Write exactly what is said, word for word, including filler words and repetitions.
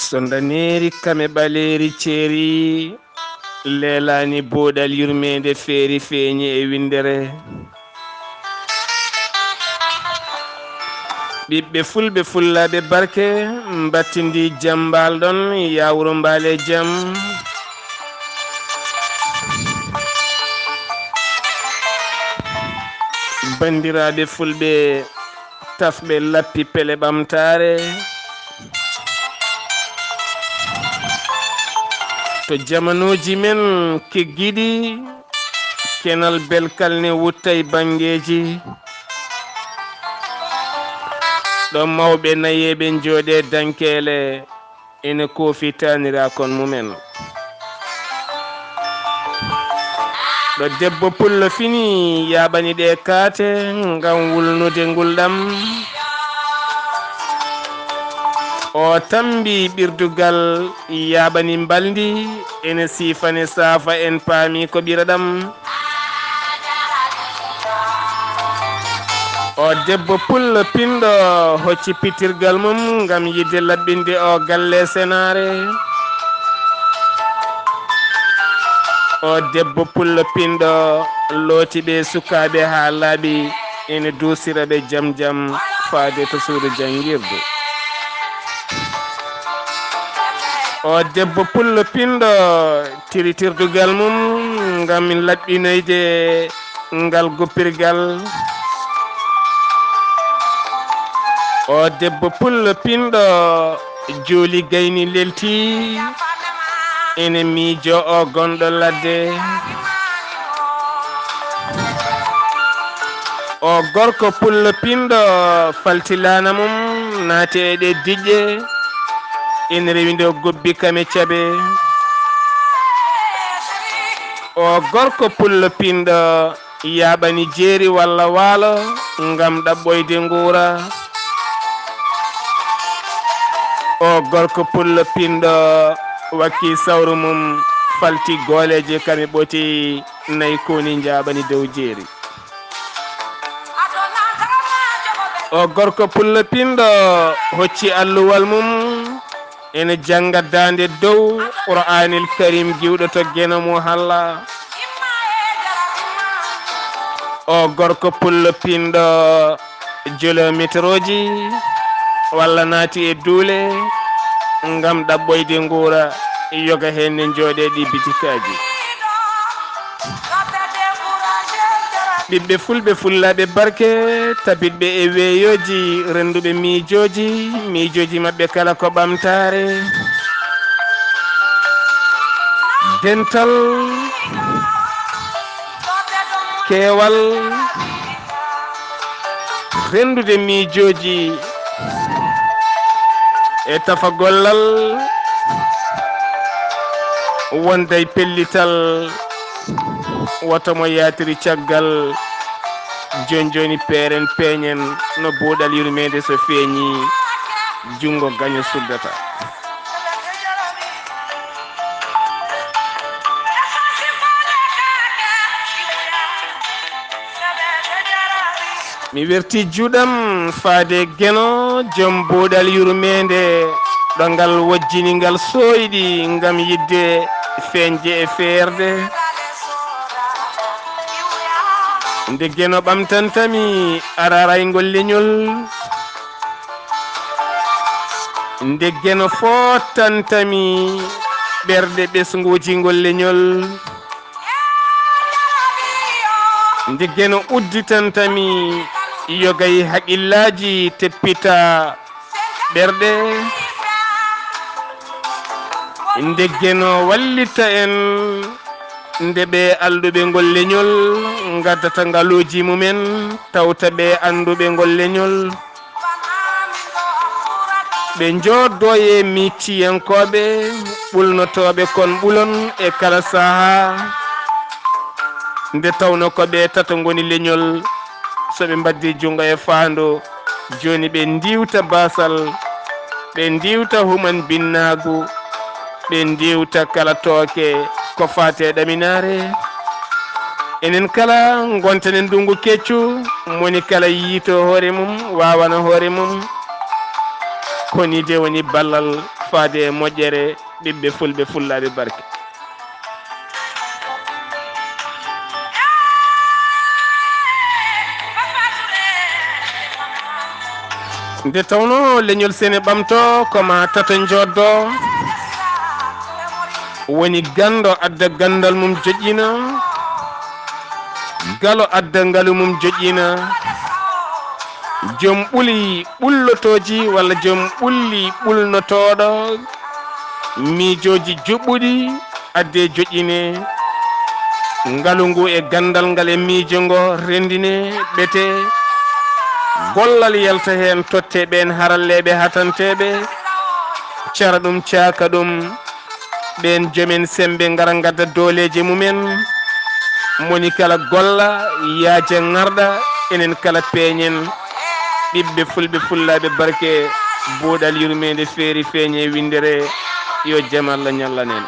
So ndaneeri kame ɓaleeri ceeri, leelaani booɗal yurmeende feeri feeñi e winndere. Ɓiɓɓe fulɓe fullaaɓe barke, mbattindi jam mbaal ɗon, yaa wuro mbaale jam. Banndiraaɓe fulɓe, tafɓe lappi pele ɓamtaare. To jamanuuji men kiggiɗi, kenal belkal ne wuttay banngeeji. Ɗo mawɓe nayeeɓe njooɗee dankeele, ene koofi taanirakon mumen. Ɗo debbo pullo fini yaaɓani ɗe kaate ngam wulnude ngulɗam. O tambi ɓirdugal yaaɓani mbalndi, ene siifane saafa en paami ko ɓiraɗam. O debbo pullo pinɗo hocci pittirgal mum ngam yiɗde laɓɓinde o galle senaare. O debbo pullo pinɗo looti ɓe sukaaɓe haa laaɓi, ene duusira ɓe jam jam faade to suudu janngirdu. O debbo pullo pinɗo tiritirdugal mum ngam laɓɓinoyde ngal guppirgal. O debbo pullo pinɗo juuli gayni lelti, ene miijo o gonɗo ladde. O gorko pullo pinɗo falti laana mum naati e ɗe diƴƴe, ene rewi nde o gobbi kame cabe. O gorko pullo pinɗo yaaɓani jeeri walla waalo ngam ɗaɓɓoyde nguura. O gorko pullo pinɗo wakki sawru mum falti gooleeje kame ɓoti nayi koni njaaɓani dow jeeri. O gorko pullo pinɗo hocci alluwal mum ene jannga daande dow Qur'aanil Karim giwɗo to Geno mo Halla. O gorko pullo pinɗo jolometrooji walla naati e duule ngam ɗaɓɓoyde nguura yoga heen ne njooɗee ɗi bitikaaji. Ɓiɓɓe fulɓe fullaaɓe barke, tabitɓe e weeyooji, rennduɓe miijooji, miijooji maɓɓe kala ko ɓamtaare. Dental, keewal, renndude miijooji e tafagollal wonday pellital woto mo yaatiri caggal. Jooni jooni peeren peeñen no buuɗal yurmeende so feeñi junngo gaño suddata. Mi werti juuɗam faade Geno, jom buuɗal yurmeende, ɗo ngal wojjini ngal sooyɗi ngam yiɗde feeñde e feerde. Nde Geno ɓamtantami ararayngo leñol, nde Geno foottantami ɓerɗe ɓesnguuji ngol leñol, nde Geno udditantami yogay haqillaaji teppita ɓerɗe, nde Geno wallita en, nde ɓe alɗuɓe ngol leñol ngaddata ngaluuji mumen, tawta ɓe annduɓe ngol leñol. Ɓe njooddoo e miijtiyankooɓe ɓulnotooɓe kon ɓulon e kala sahaa, nde tawno ko ɓe tato ngoni leñol. So ɓe mbaddii junngo e faandu, jooni ɓe ndiiwta baasal, ɓe ndiiwta human binnaagu, ɓe ndiiwta kala tooke ko faati e ɗaminaare. Enen kala ngontanen ndunngu keccu, moni kala yiito hoore mum, waawana hoore mum. Ko nii de woni ballal Faade e moƴƴere, ɓiɓɓe fulɓe, fullaaɓe barke. Nde tawno leñol sene ɓamto, ko ma tato njoddo. Woni ganndo adda ganndal mum joƴƴina, galo adda ngalu mum joƴƴina. Joom ɓuli ɓullotooji walla joom ɓulli ɓulnotooɗo, miijooji juɓɓuɗi adde joƴƴine. Ngalu ngu e ganndal ngal e miijo ngo renndine, ɓete. Gollal yalta heen, totte ɓeen haralleeɓe hatanteeɓe, cara ɗum, caaka ɗum. Ɓeen joomen semmbe ngara ngadda dooleeje mumen. Moni kala golla, yaaja ŋarɗa, enen kala peeñen. Ɓiɓɓe fulɓe, fullaaɓe barke, buuɗal yurmeende feeri feeñe winndere. Yo jam Allah ñallan en.